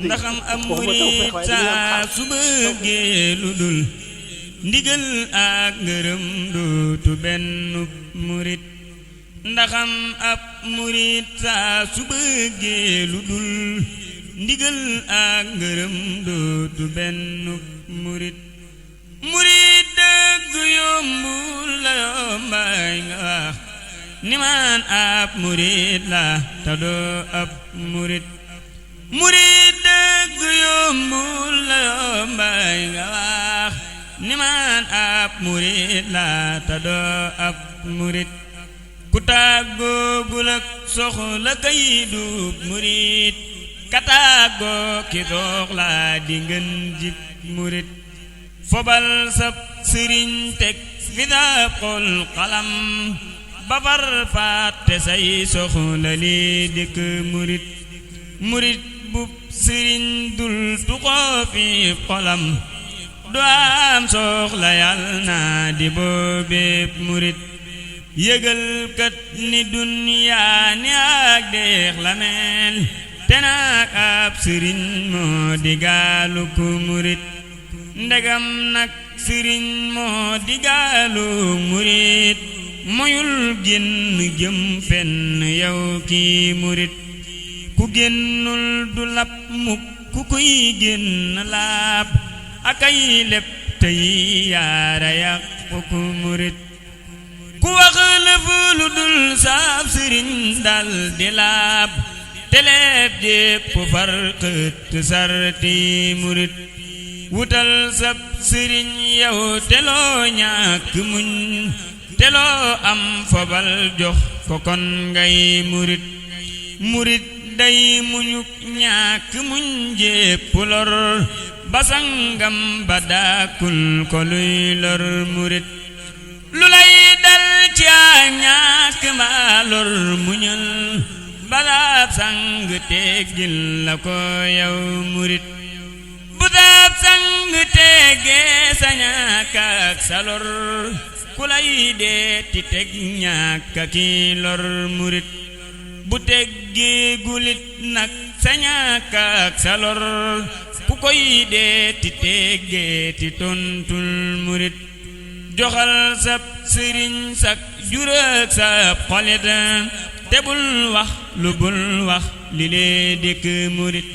ndaxam am murit saa su bëggee lu dul ndigal ak ngërëm dootu benn murit ndaxam ab murit saa su bëggee lu dul ndigal ak ngërëm dootu benn murit murit dëgg yombul la yombaay nga wax ni man ab murit la ta doo ab murit murit dëgg yombul la yombaay nga wax ni man ab murit la ta doo ab murit ku tàggoogul ak soxla kay dub murit ka tàggoo ki soxla di ngeen jib murit fobal sab sëriñ teg fi dab xol xalam ba far fàtte say soxla li dikk murit murit bu sëriñ dul tuxoo fi xolam du am soxla yàlla naa di boobeeb murit yëgal kat ni duniyaa ni ak deex la mel te nak ab sëriñ moo di gaalu ku murit ndegam nag sëriñ moo di gaalu murit moyul génn jëm fenn yow ki murit ku génnul du lab mukk ku kuy génn laab akay lépp tey yaara yàq ku murit ku wax lëf lu dul saab sëriñ dal di laab teleeb jépp far xët sarti murit wutal sab sëriñ yow teloo ñàkk muñ teloo am fobal jox ko kon ngay murit murit day muñuk ñàkk muñ jépp lor basangam ba daakul ko luy lor murit lu lay dal ci ak ñàkk mbaa lor muñal balaab sang teggil la ko yow murit bu daab sang teggee sa ñàkk ak sa lor ku lay deeti teg ñàkk ki lor murit bu teggee gulit nag sa ñàkk ak sa lor ku koy deeti teggee ti tontul murit joxal sab sëriñ sak jurak sab xolit te bul wax lu bul wax li lee dëkk murit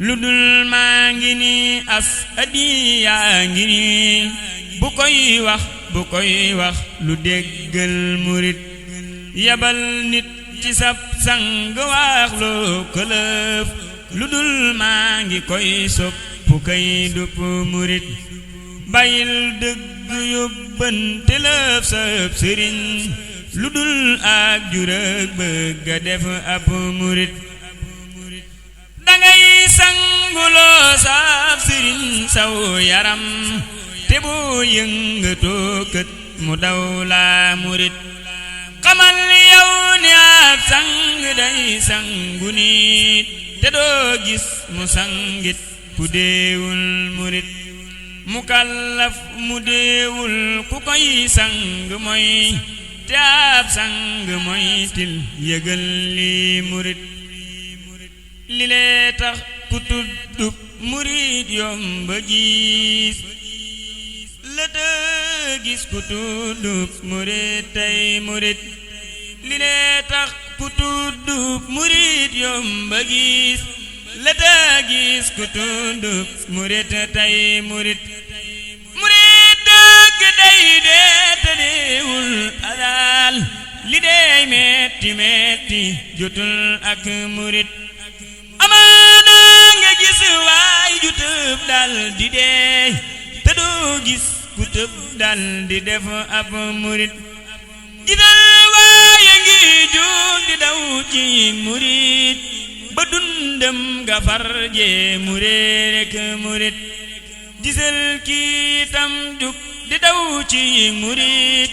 lu dul maa ngi ni as adiyaa ngi ni bu koy wax lu déggal murit yabal nit ci sab sang wax loo këlëf lu dul maa ngi koy soppu kay dupp murit bàyyil dëgg yóbbante lëf sab sëriñ lu dul ak jurëg bëgg a def ab murit dangay sanguloo sab sëriñ saw yaram te boo yëngatoo kët mu daw la murit xamal yow ni ab sang day sangu nit te doo gis mu sangit ku deewul murit mu kallaf mu deewul ku koy sang mooy te ab sang mooy til yëgal li murit li lee tax ku tuddub murit yomba gis la te gis ku tuddub murit tey murit li lee tax ku tuddub murit yomba gis la te gis ku tuddub murit tey murit murit dëgg day dee te deewul alal li dey metti metti jotul ak murit amaana nga gis waay ju tëb dal di dee te doo gis ku tëb dal di def ab murit gisal waaye ngi jóg di daw ci murit ba dundam nga far jee murit rek murit gisal kii tam jug di daw ci murit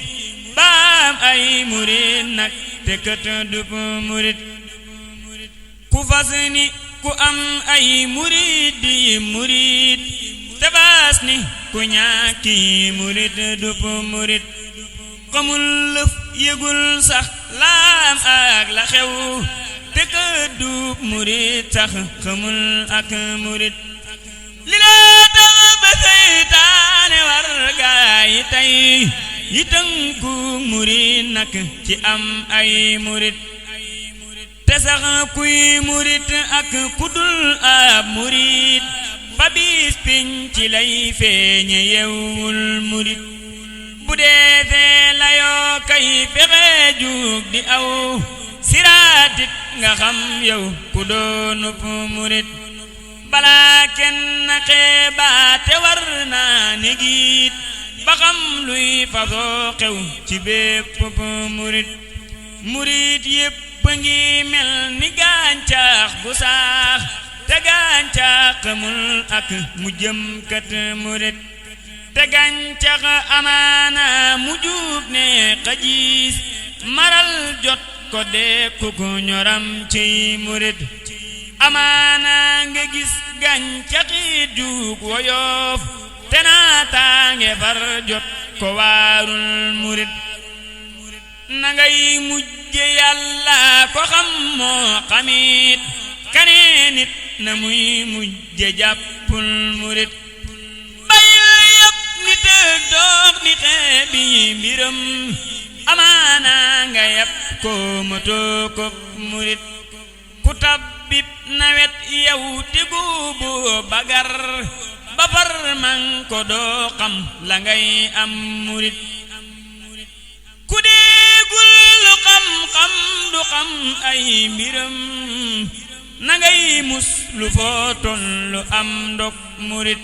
baam ay murit nag te kët dup murit ku fas ni ku am ay murit di murit te baas ni ku ñàkki murit dup murit xamul lëf yëgul sax laam ak la xew te te ka duub murit sax xamul ak murit li la tax ba seytaane war gaay tey yi tënku murit nak ci am ay murit te sax kuy murit ak kudul ab murit fa bis piñ ci lay feeñe yewul murit bu dee fee layoo kay fexe jug di aw siraatit nga xam yow ku doonub murit balaa kenn xeebaate war naa negiit ba xam luy fasoo xew ci bépp murit murit yépp ngi mel ni gàncax gu saax te gàncax xamul ak mu jëm kat murit te gàncax amaana mu jub ne xajiis maral jot ko dee ku ko ñoram ci murit amaana nga gis gàncaxi jug woyof te naataange far jot ko waarul murit na ngay mujje yàlla ko xam moo xamit kanee nit na muy mujje jàppul murit bayil yëpp nit ak doog ni xeebi mbiram amaana nga yàpp ko matoo ko murit ku tabbib nawet yow te guubu bagar ba far man ko doo xam la ngay am murit ku déegul lu xam-xam du xam ay mbiram na ngay mus lu foo tollu am ndok murit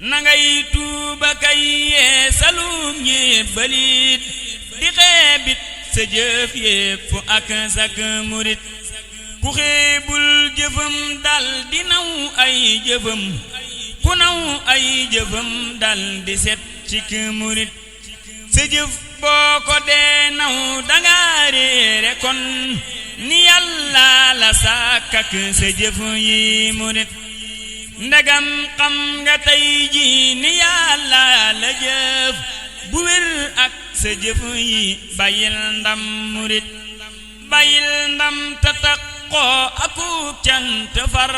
na ngay tuuba kay yeesalum yébbalit di xeebit sa jëf yépp ak sak murit ku xeebul jëfam dal di naw ay jëfam ku naw ay jëfam dal di set cik murit sa jëf boo ko dee naw danga réere kon ni yàlla la sàkkak sa jëf yi murit ndegam xam nga tey ji ni yàlla la jëf bu wér ak sa jëf yi bàyyil ndam murit bàyyil ndam tatak xoo akuk cant far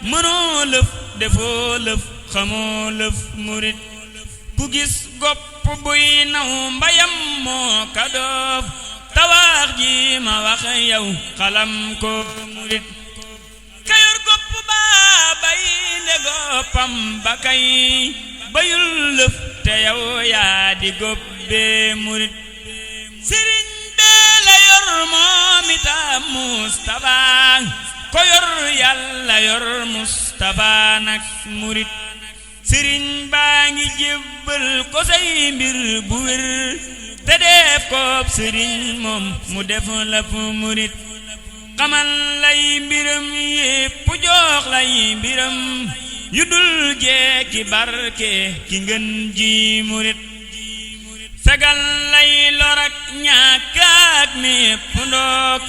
mënoo lëf defoo lëf xamoo lëf murit ku gis gopp buy naw mbayam moo ka doof tawax ji ma wax yow xalam ko murit kayor gopp baa bay nde goppam ba kay bayul lëf te yow yaa di goppee murit sëriñ bee la yor moom itam Mustafa ko yor yàlla yor Mustafa nak murit sëriñ baa ngi jébbal ko say mbir bu wér te def koob sëriñ moom mu def la fu murit xamal lay mbiram yépp jox lay mbiram yu dul jeeki barke ki ngën ji murit fegal lay lorak ñàkk ak mépp ndoog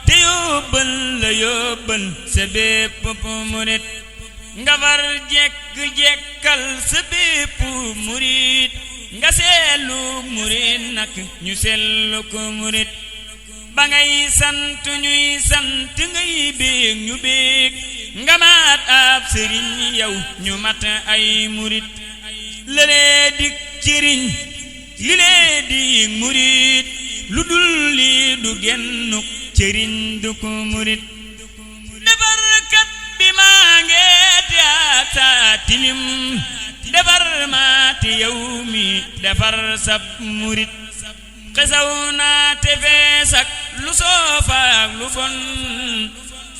te yóbbal la yóbbal sa bépp murit nga far jekk-jekkal sa bépp murit nga seelu murit nak ñu seelu ko murit ba ngay sant ñuy sant ngay béeg ñu béeg nga mat ab sëriñ yow ñu mat ay murit lëlee dik cëriñ li lee dik murit lu dul li du gennuk cëriñ du ko murit defarkat bi maa ngeeti ak saa tilim defar maa te yow mi defar sab murit xesaw naa te feesak lu soofaak lu bon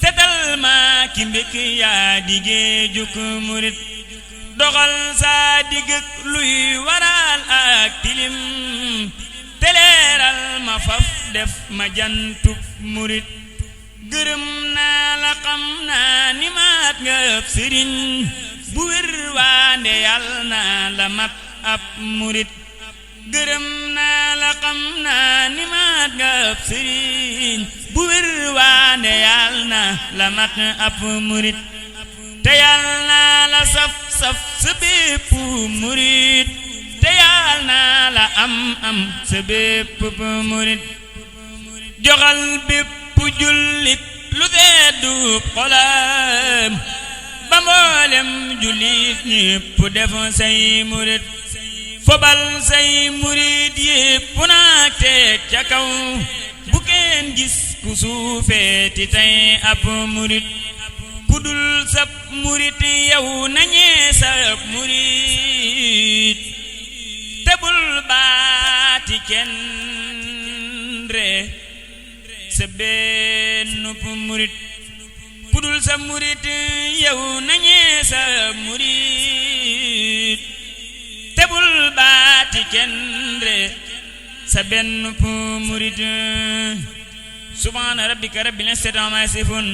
setal maa ki mbék yaa digee juk murit doxal saa digëk luy waral ak tilim teleeral ma faf def ma jantub murit gërëm naa la xam naa ni maat nga ëpp sëriñ bu wér waande yàlla naa la mat ab murit gërëm naa la xam naa ni maat nga ëpp sëriñ bu wér waande yàlla naa la mat ab murit te yàlla naa la saf saf sa bépp murit te yàlla naa la am sa bépp murit joxal bépp jullit lu seddu xolam ba mboolem jullit ñépp def say murit fobal say murit yépp naa teg ca kaw bu kenn gis ku suufeeti tey ab murit kudul sab murit yow nañee sab murit tebul baati kenn re sa bennup murit kudul sab murit yow nañee sab murit tebul baati kenn re sa bennup murit subhaana rabbika rabbil izzati ammaa yasifuun